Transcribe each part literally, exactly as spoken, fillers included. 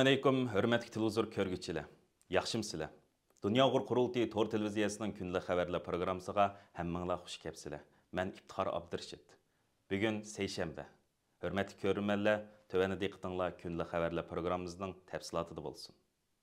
ئەسسالامۇئەلەيكۇم، ھۆرمەتلىك تېلېۋىزور كۆرگۈچىلەر. ياخشىمۇسىلەر؟ دۇنيا ئۇيغۇر قۇرۇلتىيى تور تېلېۋىزىيەسىنىڭ كۈندىلىك خەۋەرلەر پروگراممىسىغا ھەممىڭلار خۇش كەپسىلەر. مەن ئىپتىخار ئابدۇرېشىت. بۈگۈن سەيشەنبە. ھۆرمەتلىك كۆرۈرمەنلەر، تۆۋەندە دىققىتىڭلار كۈندىلىك خەۋەرلەر پروگراممىمىزنىڭ تەپسىلاتىدا بولسۇن.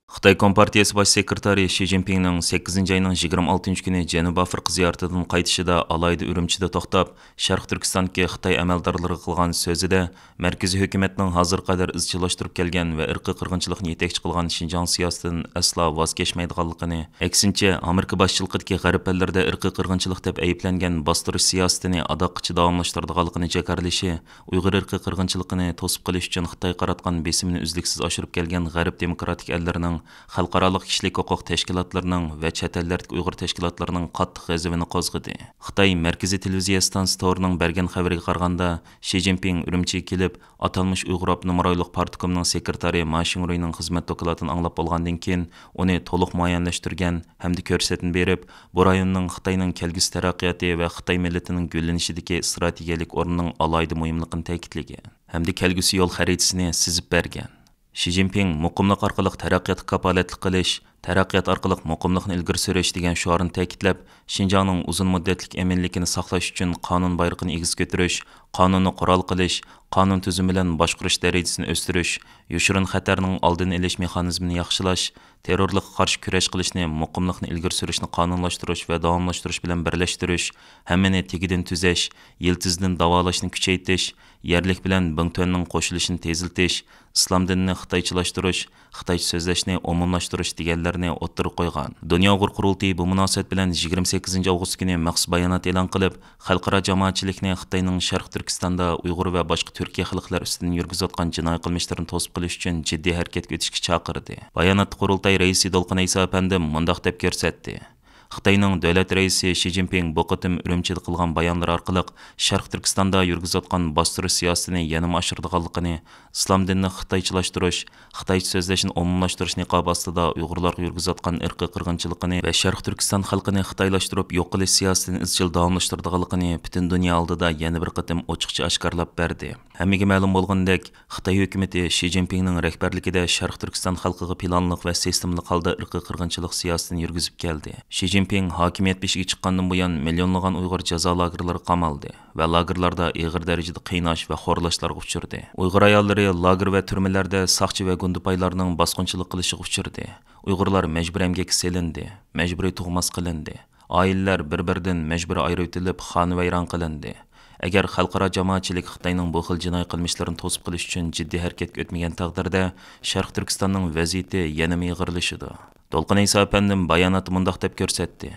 خىتاي كومپارتىيەسى باش سېكرېتارى شى جىنپىڭنىڭ سەككىزىنچى ئاينىڭ يىگىرمە ئالتىنچى كۈنى جەنۇبىي ئافرىقا زىيارىتىدىن قايتىشىدا ئالاھىدە ئۈرۈمچىدە توختاپ، شەرقىي تۈركىستاندىكى خىتاي ئەمەلدارلىرىغا قىلغان سۆزىدە، مەركىزىي ھۆكۈمەتنىڭ ھازىرغا قەدەر ئىزچىللاشتۇرۇپ كەلگەن ۋە ئىرقىي قىرغىنچىلىقنى يېتەكچى قىلغان شىنجاڭ سىياسىتىدىن ئەسلا ۋاز كەچمەيدىغانلىقىنى، ئەكسىنچە، ئامېرىكا باشچىلىقىدىكى غەرب ئەللىرىدە ئىرقىي قىرغىنچىلىق دەپ ئەيىبلەنگەن باستۇرۇش سىياسىتىنى ئاداققىچە داۋاملاشتۇرىدىغانلىقىنى جاكارلىشى، ئۇيغۇر ئىرقىي قىرغىنچىلىقىنى توسۇپ قېلىش ئۈچۈن خىتايغا قاراتقان بېسىمىنى ئۈزلۈكسىز ئاشۇرۇپ كەلگەن غەرب دېموكراتىك ئەللىرىنىڭ، خەلقئارالىق كىشىلىك ھوقۇق تەشكىلاتلىرىنىڭ ۋە چەت ئەللەردىكى ئۇيغۇر تەشكىلاتلىرىنىڭ قاتتىق غەزىپىنى قوزغىدى. خىتاي مەركىزىي تېلېۋىزىيە ئىستانسىسى تورىنىڭ بەرگەن خەۋىرىگە قارىغاندا، شى جىنپىڭ ئۈرۈمچىگە كېلىپ، ئاتالمىش ئۇيغۇر ئاپتونوم رايونلۇق پارتكومنىڭ سېكرېتارى ما شىڭرۇينىڭ خىزمەت دوكلاتىنى ئاڭلاپ بولغاندىن كېيىن، ئۇنى تولۇق مۇئەييەنلەشتۈرگەن ھەمدە كۆرسەتمە بېرىپ، بۇ رايوننىڭ خىتاينىڭ كەلگۈسى تەرەققىياتى ۋە خىتاي مىللىتىنىڭ گۈللىنىشىدىكى ئىستراتېگىيەلىك ئورنىنىڭ ئالاھىدە مۇھىملىقىنى تەكىتلىگەن ھەمدە كەلگۈسى يول خەرىتىسىنى سىزىپ بەرگەن. شى جىنپىڭ مۇقىملىق ئارقىلىق تەرەققىياتقا كاپالەتلىك قىلىش، تەرەققىيات ئارقىلىق مۇقىملىقنى ئىلگىرى سۈرۈش دېگەن شوئارنى تەكىتلەپ، شىنجاڭنىڭ ئۇزۇن مۇددەتلىك ئەمىنلىكىنى ساقلاش ئۈچۈن قانۇن بايرىقىنى ئېگىز كۆتۈرۈش، قانۇننى قورال قىلىش، قانۇن تۈزۈمى بىلەن باشقۇرۇش دەرىجىسىنى ئۆستۈرۈش، يوشۇرۇن خەتەرنىڭ ئالدىنى ئېلىش مېخانىزمىنى ياخشىلاش، تېررورلۇققا قارشى كۈرەش قىلىشنى، مۇقىملىقنى ئىلگىرى سۈرۈشنى قانۇنلاشتۇرۇش ۋە داۋاملاشتۇرۇش بىلەن بىرلەشتۈرۈش، ھەممىنى تېگىدىن تۈزەش، يىلتىزىدىن داۋالاشنى كۈچەيتىش، يەرلىك بىلەن بىڭتۈەننىڭ قوشۇلۇشىنى تېزلىتىش، ئىسلام دىنىنى خىتايچىلاشتۇرۇش، خىتايچە سۆزلەشنى ئومۇملاشتۇرۇش دېگەنلەرنى ئوتتۇرىغا قويغان. دۇنيا ئۇيغۇر قۇرۇلتىيى بۇ مۇناسىۋەت بىلەن يىگىرمە سەككىزىنچى ئاۋغۇست كۈنى مەخسۇس بايانات ئېلان قىلىپ، خەلقئارا جامائەتچىلىكنى خىتاينىڭ شەرقىي تۈركىستاندا ئۇيغۇر ۋە باشقا تۈركىي خەلقلەر ئۈستىدىن يۈرگۈزۈۋاتقان جىنايى قىلمىشلىرىنى توسۇپ قېلىش ئۈچۈن جىددىي ھەرىكەتكە ئۆتۈشكە چاقىردى. باياناتتا قۇرۇلتاي رەئىسى دولقۇن ئەيسا ئەپەندىم مۇنداق دەپ كۆرسەتتى. خىتاينىڭ دۆلەت رەئىسى شى جىنپىڭ بۇ قېتىم ئۈرۈمچىدە قىلغان بايانلىرى ئارقىلىق شەرقىي تۈركىستاندا يۈرگۈزۈۋاتقان باستۇرۇش سىياسىتىنى يەنىمۇ ئاشۇرىدىغانلىقىنى، ئىسلام دىنىنى خىتايچىلاشتۇرۇش، خىتايچە سۆزلەشنى ئومۇملاشتۇرۇش نىقابى ئاستىدا ئۇيغۇرلارغا يۈرگۈزۈۋاتقان ئىرقىي قىرغىنچىلىقىنى ۋە شەرقىي تۈركىستان خەلقىنى خىتايلاشتۇرۇپ يوق قىلىش سىياسىتىنى ئىزچىل داۋاملاشتۇرىدىغانلىقىنى پۈتۈن دۇنيا ئالدىدا يەنە بىر قېتىم ئوچۇقچە ئاشكارىلاپ بەردى. ھەممىگە مەلۇم بولغىنىدەك، خىتاي ھۆكۈمىتى شى جىنپىڭنىڭ رەھبەرلىكىدە شەرقىي تۈركىستان خەلقىگە پىلانلىق ۋە سىستېمىلىق ھالدا ئىرقىي قىرغىنچىلىق سىياسىتىنى يۈرگۈزۈپ كەلدى. شى جىنپىڭ ھاكىمىيەت بېشىغا چىققاندىن بۇيان مىليونلىغان ئۇيغۇر جازا لاگېرلىرىغا قامالدى ۋە لاگېرلاردا ئېغىر دەرىجىدە قىيناش ۋە خورلاشلارغا ئۇچرىدى. ئۇيغۇر ئاياللىرى لاگېر ۋە تۈرمىلەردە ساقچى ۋە گۇندىپايلارنىڭ باسقۇنچىلىق قىلىشىغا ئۇچرىدى. ئۇيغۇرلار مەجبۇرىي ئەمگەككە سېلىندى، مەجبۇرىي تۇغماس قىلىندى. ئائىلىلەر بىر-بىرىدىن مەجبۇرىي ئايرىۋېتىلىپ، خانىۋەيران قىلىندى. ئەگەر خەلقئارا جامائەتچىلىك خىتاينىڭ بۇ خىل جىنايى قىلمىشلىرىنى توسۇپ قېلىش ئۈچۈن جىددىي ھەرىكەتكە ئۆتمىگەن تەقدىردە، شەرقىي تۈركىستاننىڭ ۋەزىيىتى يەنىمۇ ئېغىرلىشىدۇ. دولقۇن ئەيسا ئەپەندىم باياناتتا مۇنداق دەپ كۆرسەتتى: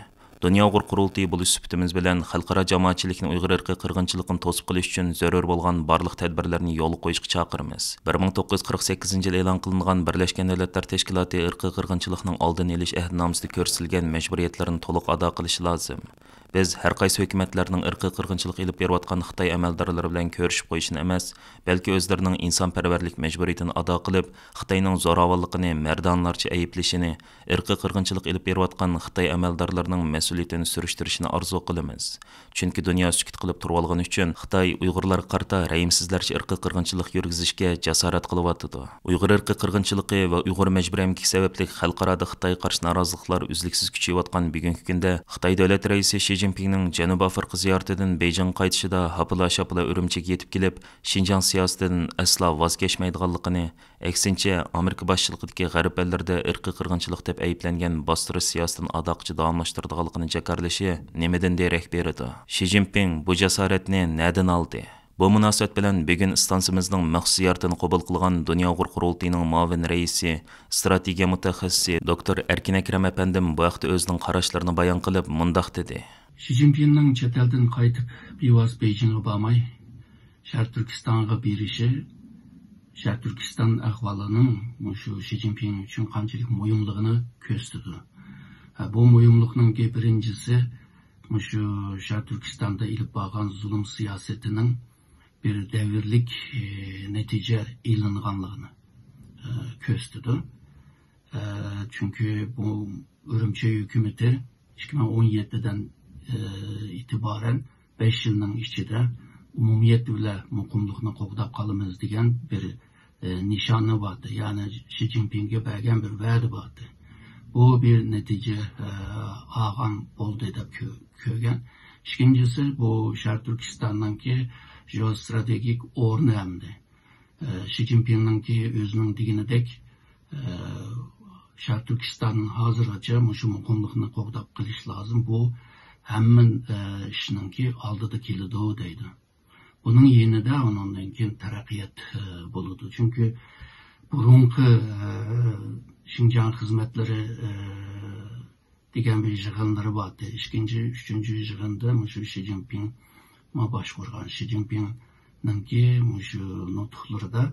دۇنيا ئۇيغۇر قۇرۇلتىيى بولۇش سۈپىتىمىز بىلەن خەلقئارا جامائەتچىلىكنى ئۇيغۇر ئىرقىي قىرغىنچىلىقىنى توسۇپ قېلىش ئۈچۈن زۆرۈر بولغان بارلىق تەدبىرلەرنى يولغا قويۇشقا چاقىرىمىز. بىر مىڭ توققۇز يۈز قىرىق سەككىزىنچى يىلى ئېلان قىلىنغان بىرلەشكەن دۆلەتلەر تەشكىلاتى ئىرقىي قىرغىنچىلىقنىڭ ئالدىنى ئېلىش ئەھدىنامىسىدا كۆرسىتىلگەن مەجبۇرىيەتلەرنى تولۇق ئادا قىلىشى لازىم. بىز ھەر قايسى ھۆكۈمەتلەرنىڭ ئىرقىي قىرغىنچىلىق ئېلىپ بېرىۋاتقان خىتاي ئەمەلدارلىرى بىلەن كۆرۈشۈپ قويۇشىنى ئەمەس، بەلكى ئۆزلىرىنىڭ ئىنسانپەرۋەرلىك مەجبۇرىيىتىنى ئادا قىلىپ، خىتاينىڭ زوراۋانلىقىنى مەردانىلارچە ئەيىبلىشىنى، ئىرقىي قىرغىنچىلىق ئېلىپ بېرىۋاتقان خىتاي ئەمەلدارلىرىنىڭ مەسئۇلىيىتىنى سۈرۈشتۈرۈشىنى ئارزۇ قىلىمىز. چۈنكى دۇنيا سۈكۈت قىلىپ تۇرۇۋالغىنى ئۈچۈن خىتاي ئۇيغۇرلارغا قارىتا رەھىمسىزلەرچە ئىرقىي قىرغىنچىلىق يۈرگۈزۈشكە جاسارەت قىلىۋاتىدۇ. ئۇيغۇر ئىرقىي قىرغىنچىلىقى ۋە ئۇيغۇر مەجبۇرىي ئەمگىكى سەۋەبلىك خەلقئارادا خىتايغا قارشى نارازىلىقلار ئۈزلۈكسىز كۈچىيىۋاتقان بۈگۈنكى كۈندە، خىتاي دۆلەت رەئىسى شى جىنپىڭنىڭ جەنۇبىي ئافرىقا زىيارىتىدىن بېيجىڭغا قايتىشىدا ھاپىلا-شاپىلا ئۈرۈمچىگە يېتىپ كېلىپ، شىنجاڭ سىياسىتىدىن ئەسلا ۋاز كەچمەيدىغانلىقىنى، ئەكسىنچە، ئامېرىكا باشچىلىقىدىكى غەرب ئەللىرىدە ئىرقىي قىرغىنچىلىق دەپ ئەيىبلەنگەن باستۇرۇش سىياسىتىنى ئاداققىچە داۋاملاشتۇرىدىغانلىقىنى جاكارلىشى نېمىدىن دېرەك بېرىدۇ؟ شى جىنپىڭ بۇ جاسارەتنى نەدىن ئالدى؟ بۇ مۇناسىۋەت بىلەن بۈگۈن ئىستانسىمىزنىڭ مەخسۇس زىيارىتىنى قوبۇل قىلغان دۇنيا ئۇيغۇر قۇرۇلتىيىنىڭ مۇئاۋىن رەئىسى، ئىستراتېگىيە مۇتەخەسسىسى دوكتور ئەركىن ئەكرەم ئەپەندىم بۇ ھەقتە ئۆزىنىڭ قاراشلىرىنى بايان قىلىپ، مۇنداق دېدى. شى جىنپىڭنىڭ چەت ئەلدىن قايتىپ، بىۋاسىتە بېيجىڭغا بارماي، شەرقىي تۈركىستانغا بېرىشى شەرقىي تۈركىستان ئەھۋالىنىڭ مۇشۇ شى جىنپىڭ ئۈچۈن قانچىلىك مۇھىملىقىنى كۆرسىتىدۇ. ھە، بۇ مۇھىملىقنىڭكى بىرىنچىسى، مۇشۇ شەرقىي تۈركىستاندا ئېلىپ بارغان زۇلۇم سىياسىتىنىڭ بىر دەۋرلىك، ئى، نەتىجە ئېلىنغانلىقىنى، ئى، كۆرسىتىدۇ. ئى، چۈنكى بۇ ئۈرۈمچى ھۆكۈمىتى ئىككى مىڭ ئون يەتتىدىن، ئى، ئېتىبارەن بەش يىلنىڭ ئىچىدە ئومۇمىيەت بىلەن مۇقىملىقنى قوغداپ قالىمىز دېگەن بىر، ئە، نىشانى بارتى، يەنى شى جىنپىڭگە بەرگەن بىر ۋەدە بارتى. بۇ بىر نەتىجە، ئە، ئالغان بولدى دەپ كۆ-، كۆرگەن. ئىككىنچىسى، بۇ شەرقىي تۈركىستاننىڭكى ژېئوستراتېگىك ئورنى ھەمدە، ئە، شى جىنپىڭنىڭكى ئۆزىنىڭ دېگىنىدەك، ئە، شەرقىي تۈركىستان ھازىرغىچە مۇشۇ مۇقىملىقنى قوغداپ قېلىش لازىم. بۇ ھەممە، ئە، ئىشنىڭكى ئالدىدا كېلىدۇ دەيدۇ. بۇنىڭ يېنىدا ئۇنىڭدىن كېيىن تەرەققىيات، ئە، بولىدۇ. چۈنكى بۇرۇنقى، ئە، شىنجاڭ خىزمەتلىرى، ئە، دېگەن بىر يىغىنلىرى بارتى. ئىككىنچى، ئۈچىنچى يىغىندا مۇشۇ شى جىنپىڭمۇ باشقۇرغان. شى جىنپىڭنىڭكى مۇشۇ نۇتۇقلىرىدا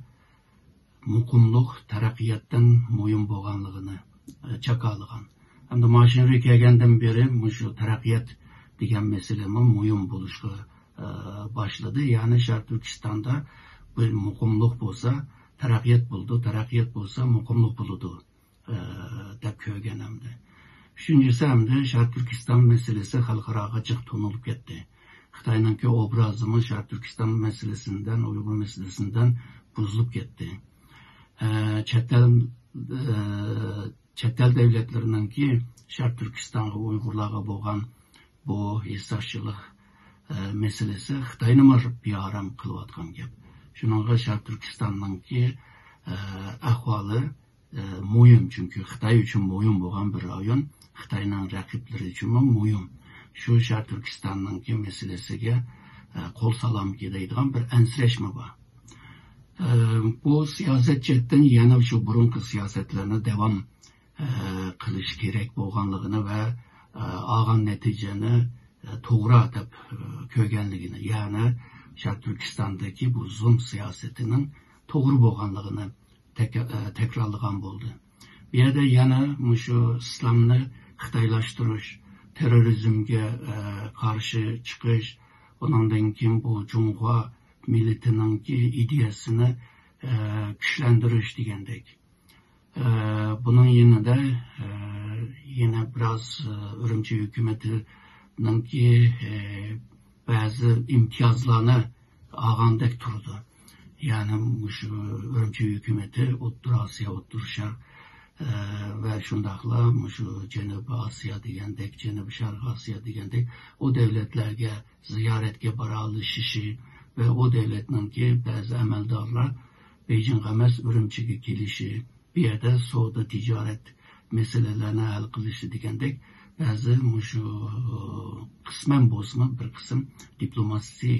مۇقىملىق تەرەققىياتتىن مۇھىم بولغانلىقىنى، ئە، جاكارلىغان. ھەمدە ماشىنىرى كەلگەندىن بېرى مۇشۇ تەرەققىيات دېگەن مەسىلىمۇ مۇھىم بولۇشقا، ئە، باشلىدى. يەنى شەرقىي تۈركىستاندا بىر مۇقىملىق بولسا، تەرەققىيات بولىدۇ، تەرەققىيات بولسا، مۇقىملىق بولىدۇ، ئە، دەپ كۆرگەن ھەمدە. ئۈچىنچىسى، ھەمدە شەرقىي تۈركىستان مەسىلىسى خەلقئاراغا جىق تونۇلۇپ كەتتى. خىتاينىڭكى ئوبرازىمۇ شەرقىي تۈركىستان مەسىلىسىدىن، ئۇيغۇر مەسىلىسىدىن بۇزۇلۇپ كەتتى. ئە، چەت ئەل، ئە، چەت ئەل دۆلەتلىرىنىڭكى شەرقىي تۈركىستانغا، ئۇيغۇرلارغا بولغان بۇ ھېسداشچىلىق، ئە، مەسىلىسى خىتاينىمۇ بىئارام قىلىۋاتقان گەپ. شۇنىڭغا شەرقىي تۈركىستاننىڭكى، ئە، ئەھۋالى، ئە، مۇھىم، چۈنكى خىتاي ئۈچۈن مۇھىم بولغان بىر رايون، خىتاينىڭ رەقىبلىرى ئۈچۈنمۇ مۇھىم. شۇ شەرقىي تۈركىستاننىڭكى مەسىلىسىگە، ئە، قول سالامكى دەيدىغان بىر ئەنسىرەشمۇ بار. ئە، بۇ سىياسەت جەھەتتىن يەنە شۇ بۇرۇنقى سىياسەتلەرنى داۋام، ئە، قىلىش كېرەك بولغانلىقىنى ۋە، ئە، ئالغان نەتىجىنى، ئە، توغرا دەپ، ئە، كۆرگەنلىكىنى، يەنى شەرقىي تۈركىستاندىكى بۇ زۇلۇم سىياسىتىنىڭ توغرا بولغانلىقىنى تەك-، ئە، تەكرارلىغان بولدى. بۇ يەردە يەنە مۇشۇ ئىسلامنى خىتايلاشتۇرۇش، تېررورىزمگە، ئە، قارشى چىقىش، ئۇنىڭدىن كېيىن بۇ جۇڭخۇا مىللىتىنىڭكى ئىدىيەسىنى، ئە، كۈچلەندۈرۈش دېگەندەك. ئە، بۇنىڭ يېنىدا، ئە، يەنە بىراز، ئە، ئۈرۈمچى ھۆكۈمىتىنىڭكى، ئە، بەزى ئىمتىيازلارنى ئالغاندەك تۇرىدۇ. يەنى مۇشۇ ئۈرۈمچى ھۆكۈمىتى ئوتتۇرا ئاسىيا، ئوتتۇرا شەرق، ئە، ۋە شۇنداقلا مۇشۇ جەنۇبىي ئاسىيا دېگەندەك، جەنۇبىي شەرقىي ئاسىيا دېگەندەك، ئۇ دۆلەتلەرگە زىيارەتكە بارالىشىشى ۋە ئۇ دۆلەتنىڭكى بەزى ئەمەلدارلار بېيجىڭغا ئەمەس، ئۈرۈمچىگە كېلىشى، بۇ يەردە سودا تىجارەت مەسىلىلەرنى ھەل قىلىشى دېگەندەك بەزى مۇشۇ قىسمەن بولسىمۇ بىر قىسىم دىپلوماسىي،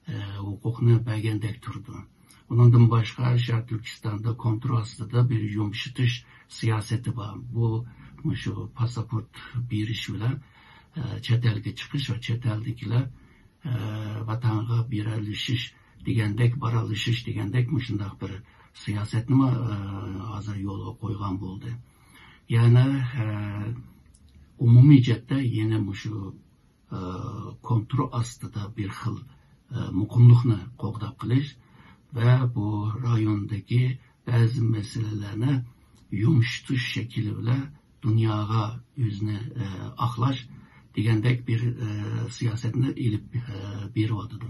ئە، ھوقۇقنى بەرگەندەك تۇرىدۇ. ئۇنىڭدىن باشقا شەرقىي تۈركىستاندا كونترول ئاستىدا بىر يۇمشىتىش سىياسىتى بار. بۇ مۇشۇ پاسپورت بېرىش بىلەن، ئە، چەت ئەلگە چىقىش ۋە چەت ئەلدىكىلەر ئە، ۋەتەنگە بېرەلىشىش دېگەندەك، بارالىشىش دېگەندەك مۇشۇنداق بىر سىياسەتنىمۇ، ئە، ھازىر يولغا قويغان بولدى. يەنى، ئە، ئومۇمىي جەھەتتە يەنە مۇشۇ، ئە، كونترول ئاستىدا بىر خىل، ئە، مۇقىملىقنى قوغداپ قېلىش ۋە بۇ رايوندىكى بەزى مەسىلىلەرنى يۇمشىتىش شەكلى بىلەن دۇنياغا ئۆزىنى، ئە، ئاقلاش دېگەندەك بىر، ئە، سىياسەتنى ئېلىپ، ئە، بېرىۋاتىدۇ.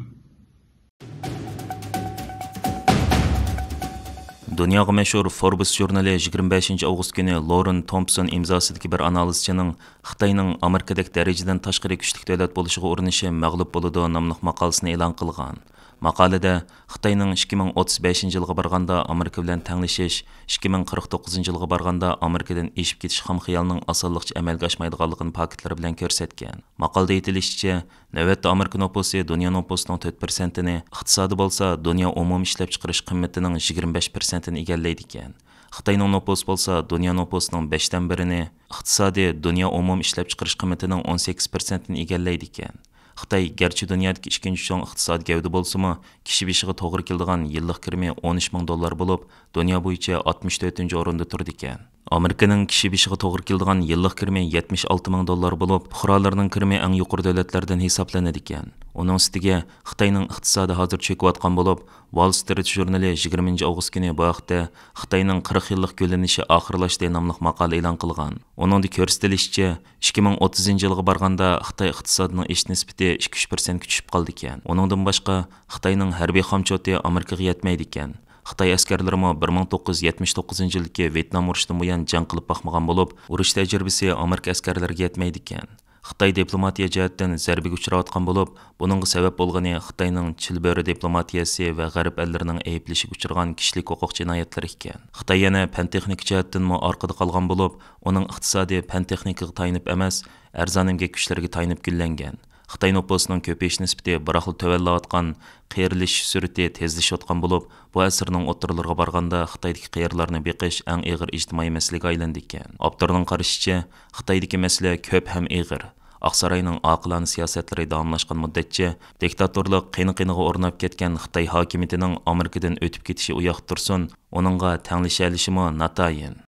دۇنياغا مەشھۇر فوربس ژۇرنىلى يىگىرمە بەشىنچى ئاۋغۇست كۈنى لورېن تومپسون ئىمزاسىدىكى بىر ئانالىزچىنىڭ خىتاينىڭ ئامېرىكىدەك دەرىجىدىن تاشقىرى كۈچلۈك دۆلەت بولۇشىغا ئۇرۇنۇشى مەغلۇپ بولىدۇ ناملىق ماقالىسىنى ئېلان قىلغان. ماقالىدە خىتاينىڭ ئىككى مىڭ ئوتتۇز بەشىنچى يىلغا بارغاندا ئامېرىكا بىلەن تەڭلىشىش، ئىككى مىڭ قىرىق توققۇزىنچى يىلغا بارغاندا ئامېرىكىدىن ئېشىپ كېتىش خام خىيالىنىڭ ئاسانلىقچە ئەمەلگە ئاشمايدىغانلىقىنى پاكىتلىرى بىلەن كۆرسەتكەن. ماقالىدە ئېيتىلىشىچە، نۆۋەتتە ئامېرىكا نوپۇسى دۇنيا نوپۇسىنىڭ تۆت پىرسەنتىنى، ئىقتىسادى بولسا دۇنيا ئومۇمىي ئىشلەپچىقىرىش قىممىتىنىڭ يىگىرمە بەش پىرسەنتىنى ئىگىلەيدىكەن. خىتاينىڭ نوپۇسى بولسا دۇنيا نوپۇسىنىڭ بەشتىن بىرىنى، ئىقتىسادى دۇنيا ئومۇمىي ئىشلەپچىقىرىش قىممىتىنىڭ ئون سەككىز پىرسەنتىنى ئىگىلەيدىكەن. خىتاي گەرچە دۇنيادىكى ئىككىنچى چوڭ ئىقتىسادىي گەۋدە بولسىمۇ، كىشى بېشىغا توغرا كېلىدىغان يىللىق كىرىمى ئون ئۈچ مىڭ دوللار بولۇپ، دۇنيا بويىچە ئاتمىش تۆتىنچى ئورۇندا تۇرىدىكەن. ئامېرىكىنىڭ كىشى بېشىغا توغرا كېلىدىغان يىللىق كىرىمى يەتمىش ئالتە مىڭ دوللار بولۇپ، پۇقرالىرىنىڭ كىرىمى ئەڭ يۇقىرى دۆلەتلەردىن ھېسابلىنىدىكەن. ئۇنىڭ ئۈستىگە خىتاينىڭ ئىقتىسادى ھازىر چۆكۈۋاتقان بولۇپ، ۋال سترىت ژۇرنىلى يىگىرمىنچى ئاۋغۇست كۈنى بۇ ھەقتە خىتاينىڭ قىرىق يىللىق گۈللىنىشى ئاخىرلاشتى ناملىق ماقالە ئېلان قىلغان. ئۇنىڭدا كۆرسىتىلىشىچە، ئىككى مىڭ ئوتتۇزىنچى يىلغا بارغاندا خىتاي ئىقتىسادىنىڭ ئېشىش نىسبىتى ئىككى ئۈچ پىرسەنتكە چۈشۈپ قالىدىكەن. ئۇنىڭدىن باشقا، خىتاينىڭ ھەربىي خامچوتى ئامېرىكىغا يەتمەيدىكەن. خىتاي ئەسكەرلىرىمۇ بىر مىڭ توققۇز يۈز يەتمىش توققۇزىنچى يىلدىكى ۋيېتنام ئۇرۇشىدىن بۇيان جەڭ قىلىپ باقمىغان بولۇپ، ئۇرۇش تەجرىبىسى ئامېرىكا ئەسكەرلىرىگە يەتمەيدىكەن. خىتاي دىپلوماتىيە جەھەتتىن زەربىگە ئۇچراۋاتقان بولۇپ، بۇنىڭغا سەۋەب بولغىنى خىتاينىڭ چىلبۆرە دىپلوماتىيەسى ۋە غەرب ئەللىرىنىڭ ئەيىبلىشىگە ئۇچرىغان كىشىلىك ھوقۇق جىنايەتلىرى ئىكەن. خىتاي يەنە پەن تېخنىكا جەھەتتىنمۇ ئارقىدا قالغان بولۇپ، ئۇنىڭ ئىقتىسادى پەن تېخنىكىغا تايىنىپ ئەمەس، ئەرزان ئەمگەك كۈچلىرىگە تايىنىپ گۈللەنگەن. خىتاي نوپۇسىنىڭ كۆپىيىش نىسبىتى بىراقلا تۆۋەنلەۋاتقان، قېرىلىشىش سۈرئىتى تېزلىشىۋاتقان بولۇپ، بۇ ئەسىرنىڭ ئوتتۇرىلىرىغا بارغاندا خىتايدىكى قېرىلارنى بېقىش ئەڭ ئېغىر ئىجتىمائىي مەسىلىگە ئايلاندىكەن. ئاپتورنىڭ قارىشىچە، خىتايدىكى مەسىلە كۆپ ھەم ئېغىر. ئاقساراينىڭ ئاقىلانە سىياسەتلىرى داۋاملاشقان مۇددەتچە، دىكتاتورلۇق قېنى-قېنىغا ئورناپ كەتكەن خىتاي ھاكىمىيىتىنىڭ ئامېرىكىدىن ئۆتۈپ كېتىشى ئۇياقتا تۇرسۇن، ئۇنىڭغا تەڭلىشەلىشىمۇ ناتايىن.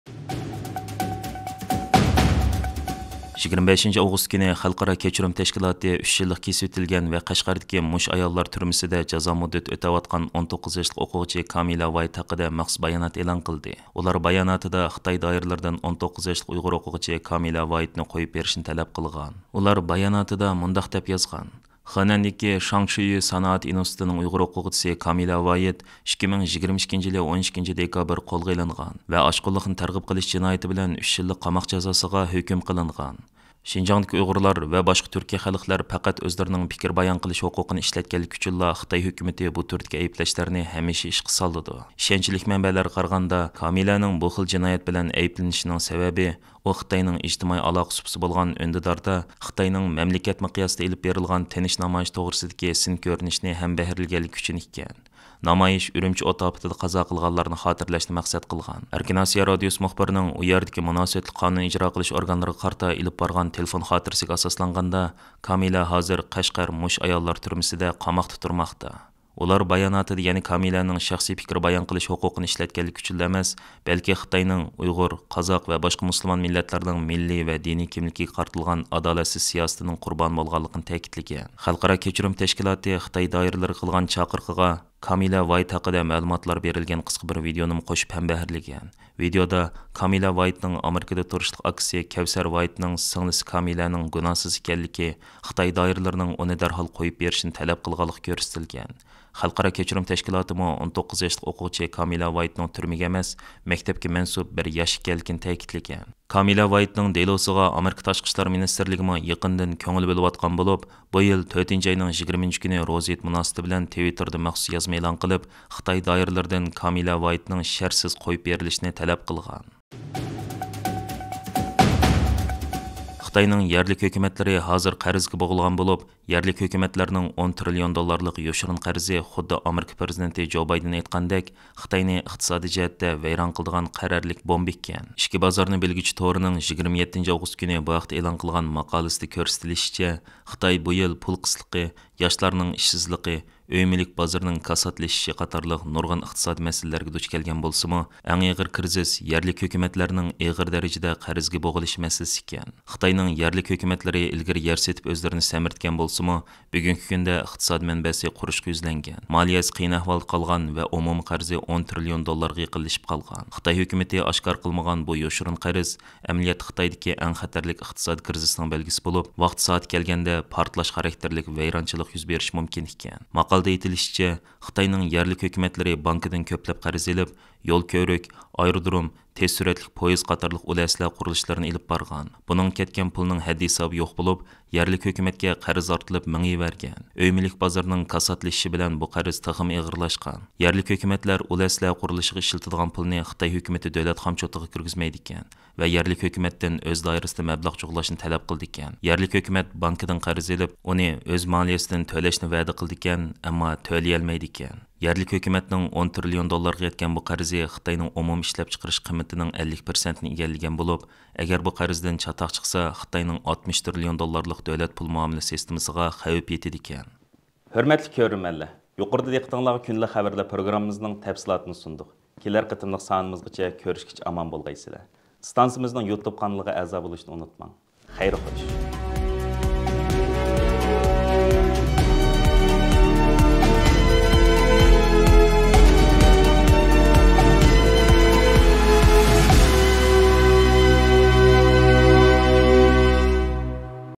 يىگىرمە بەشىنچى ئاۋغۇست كۈنى خەلقئارا كەچۈرۈم تەشكىلاتى ئۈچ يىللىق كېسىۋېتىلگەن ۋە قەشقەردىكى مۇش ئاياللار تۈرمىسىدە جازا مۇددىتى ئۆتەۋاتقان ئون توققۇز ياشلىق ئوقۇغۇچى كامىلا ۋايت ھەققىدە مەخسۇس بايانات ئېلان قىلدى. ئۇلار باياناتىدا خىتاي دائىرىلىرىدىن ئون توققۇز ياشلىق ئۇيغۇر ئوقۇغۇچى كامىلا ۋايتنى قويۇپ بېرىشنى تەلەپ قىلغان. ئۇلار باياناتىدا مۇنداق دەپ يازغان: خېنەندىكى شاڭشىيۈ سانائەت ئىنستىتۇتىنىڭ ئۇيغۇر ئوقۇغۇچىسى كامىلا ۋايت ئىككى مىڭ يىگىرمە ئىككىنچى يىلى ئون ئىككىنچى دېكابىر قولغا ئېلىنغان ۋە ئاشقۇنلۇقنى تەرغىب قىلىش جىنايىتى بىلەن ئۈچ يىللىق قاماق جازاسىغا ھۆكۈم قىلىنغان. شىنجاڭدىكى ئۇيغۇرلار ۋە باشقا تۈركىي خەلقلەر پەقەت ئۆزلىرىنىڭ پىكىر بايان قىلىش ھوقۇقىنى ئىشلەتكەنلىكى ئۈچۈنلا خىتاي ھۆكۈمىتى بۇ تۈردىكى ئەيىبلەشلەرنى ھەمىشە ئىشقا سالىدۇ. ئىشەنچلىك مەنبەلەرگە قارىغاندا، كامىلەنىڭ بۇ خىل جىنايەت بىلەن ئەيىبلىنىشىنىڭ سەۋەبى، ئۇ خىتاينىڭ ئىجتىمائىي ئالاقە سۇپىسى بولغان ئۈندىداردا خىتاينىڭ مەملىكەت مىقياسىدا ئېلىپ بېرىلغان تىنچ نامايىش توغرىسىدىكى سىن كۆرۈنۈشنى ھەمبەھىرلىگەنلىكى ئۈچۈن ئىكەن. نامايىش ئۈرۈمچى ئوت ئاپىتىدە قازا قىلغانلارنى خاتىرىلەشنى مەقسەت قىلغان. ئەركىن ئاسىيا رادىيوسى مۇخبىرىنىڭ ئۇ يەردىكى مۇناسىۋەتلىك قانۇن ئىجرا قىلىش ئورگانلىرىغا قارىتا ئېلىپ بارغان تېلېفون خاتىرىسىگە ئاساسلانغاندا، كامىلە ھازىر قەشقەر مۇش ئاياللار تۈرمىسىدە قاماقتا تۇرماقتا. ئۇلار باياناتىدا يەنە كامىلەنىڭ شەخسىي پىكىر بايان قىلىش ھوقۇقىنى ئىشلەتكەنلىكى ئۈچۈنلا ئەمەس، بەلكى خىتاينىڭ ئۇيغۇر، قازاق ۋە باشقا مۇسۇلمان مىللەتلەرنىڭ مىللىي ۋە دىنىي كىملىكىگە قارىتىلغان ئادالەتسىز سىياسىتىنىڭ قۇربانى بولغانلىقىنى تەكىتلىگەن. خەلقئارا كەچۈرۈم تەشكىلاتى خىتاي دائىرىلىرىگە قىلغان چاقىرىقىغا كامىلە ۋايت ھەققىدە مەلۇماتلار بېرىلگەن قىسقا بىر ۋىدېونىمۇ قوشۇپ ھەمبەھىرلىگەن. ۋىدېودا كامىلە ۋايتنىڭ ئامېرىكىدا تۇرۇشلۇق ئاكىسى كەۋسەر ۋايتنىڭ سىڭلىسى كامىلەنىڭ گۇناھسىز ئىكەنلىكى، خىتاي دائىرىلىرىنىڭ ئۇنى دەرھال قويۇپ بېرىشىنى تەلەپ قىلغانلىقى كۆرسىتىلگەن. خەلقئارا كەچۈرۈم تەشكىلاتىمۇ ئون توققۇز ياشلىق ئوقۇغۇچى كامىلە ۋايتنىڭ تۈرمىگە ئەمەس، مەكتەپكە مەنسۇپ بىر ياش ئىكەنلىكىنى تەكىتلىگەن. كامىلە ۋايتنىڭ دېلوسىغا ئامېرىكا تاشقى ئىشلار مىنىستىرلىكىمۇ يېقىندىن كۆڭۈل بۆلۈۋاتقان بولۇپ، بۇ يىل تۆتىنچى ئاينىڭ يىگىرمىنچى كۈنى روزا ھېيت مۇناسىۋىتى بىلەن تىۋىتتېردا مەخسۇس يازما ئېلان قىلىپ، خىتاي دائىرىلىرىدىن كامىلە ۋايتنىڭ شەرتسىز قويۇپ بېرىلىشىنى تەلەپ قىلغان. خىتاينىڭ يەرلىك ھۆكۈمەتلىرى ھازىر قەرزگە بوغۇلغان بولۇپ، يەرلىك ھۆكۈمەتلەرنىڭ ئون تىرىليون دوللارلىق يوشۇرۇن قەرزى خۇددى ئامېرىكا پىرېزىدېنتى جو بايدېن ئېيتقاندەك، خىتاينى ئىقتىسادىي جەھەتتە ۋەيران قىلىدىغان قەرەللىك بومبا ئىكەن. ئىچكى بازارنى بىلگۈچى تورىنىڭ يىگىرمە يەتتىنچى ئاۋغۇست كۈنى بۇ ھەقتە ئېلان قىلغان ماقالىسىدە كۆرسىتىلىشىچە، خىتاي بۇ يىل پۇل قىسلىقى، ياشلارنىڭ ئىشسىزلىقى، ئۆي مۈلۈك بازىرىنىڭ كاساتلىشىشى قاتارلىق نۇرغۇن ئىقتىسادىي مەسىلىلەرگە دۇچ كەلگەن بولسىمۇ، ئەڭ ئېغىر كىرىزىس يەرلىك ھۆكۈمەتلەرنىڭ ئېغىر دەرىجىدە قەرزگە بوغۇلۇش مەسىلىسى ئىكەن. خىتاينىڭ يەرلىك ھۆكۈمەتلىرى ئىلگىرى يەر سېتىپ ئۆزلىرىنى سەمرىتكەن بولسىمۇ، بۈگۈنكى كۈندە ئىقتىساد مەنبەسى قۇرۇشقا يۈزلەنگەن، مالىيەسى قىيىن ئەھۋالدا قالغان ۋە ئومۇمىي قەرزى ئون تىرىليون دوللارغا يېقىنلىشىپ قالغان. خىتاي ھۆكۈمىتى ئاشكارا قىلمىغان بۇ يوشۇرۇن قەرز ئەمەلىيەتتە خىتايدىكى ئەڭ خەتەرلىك ئىقتىسادىي كىرىزىسنىڭ بەلگىسى بولۇپ، ۋاقتى سائىتى كەلگەندە پارتلاش خاراكتېرلىك ۋەيرانچىلىق يۈز بېرىشى مۇمكىن ئىكەن. ماقالىدە ئېيتىلىشىچە، خىتاينىڭ يەرلىك ھۆكۈمەتلىرى بانكىدىن كۆپلەپ قەرز ئېلىپ، يول كۆۋرۈك، ئايرودروم، تېز سۈرئەتلىك پويىز قاتارلىق ئۇل ئەسلىھە قۇرۇلۇشلىرىنى ئېلىپ بارغان. بۇنىڭ كەتكەن پۇلنىڭ ھەددى ھېسابى يوق بولۇپ، يەرلىك ھۆكۈمەتكە قەرز ئارتىلىپ مېڭىۋەرگەن. ئۆي مۈلۈك بازىرىنىڭ كاساتلىشىشى بىلەن بۇ قەرز تېخىمۇ ئېغىرلاشقان. يەرلىك ھۆكۈمەتلەر ئۇل ئەسلىھە قۇرۇلۇشىغا ئىشلىتىدىغان پۇلنى خىتاي ھۆكۈمىتى دۆلەت خامچوتىغا كىرگۈزمەيدىكەن ۋە يەرلىك ھۆكۈمەتتىن ئۆز دائىرىسىدە مەبلەغ جۇغلاشنى تەلەپ قىلىدىكەن. يەرلىك ھۆكۈمەت بانكىدىن قەرز ئېلىپ، ئۇنى ئۆز مالىيەسىدىن تۆلەشنى ۋەدە قىلىدىكەن، ئەمما تۆلىيەلمەيدىكەن. يەرلىك ھۆكۈمەتنىڭ ئون تىرىليون دوللارغا يەتكەن بۇ قەرزى خىتاينىڭ ئومۇمىي ئىشلەپچىقىرىش قىممىتىنىڭ ئەللىك پىرسەنتىنى ئىگىلىگەن بولۇپ، ئەگەر بۇ قەرزدىن چاتاق چىقسا، خىتاينىڭ ئاتمىش تىرىليون دوللارلىق دۆلەت پۇل مۇئامىلە سىستېمىسىغا خەۋپ يېتىدىكەن. ھۆرمەتلىك كۆرۈرمەنلەر، يۇقىرىدا دىققىتىڭلارغا كۈندىلىك خەۋەرلەر پروگراممىمىزنىڭ تەپسىلاتىنى سۇندۇق. كېلەر قېتىملىق سانىمىزغىچە كۆرۈشكىچە ئامان بولغايسىلەر. ئىستانسىمىزنىڭ يۇتۇب قانىلىغا ئەزا بولۇشنى ئۇنتۇماڭ. خەير خوش.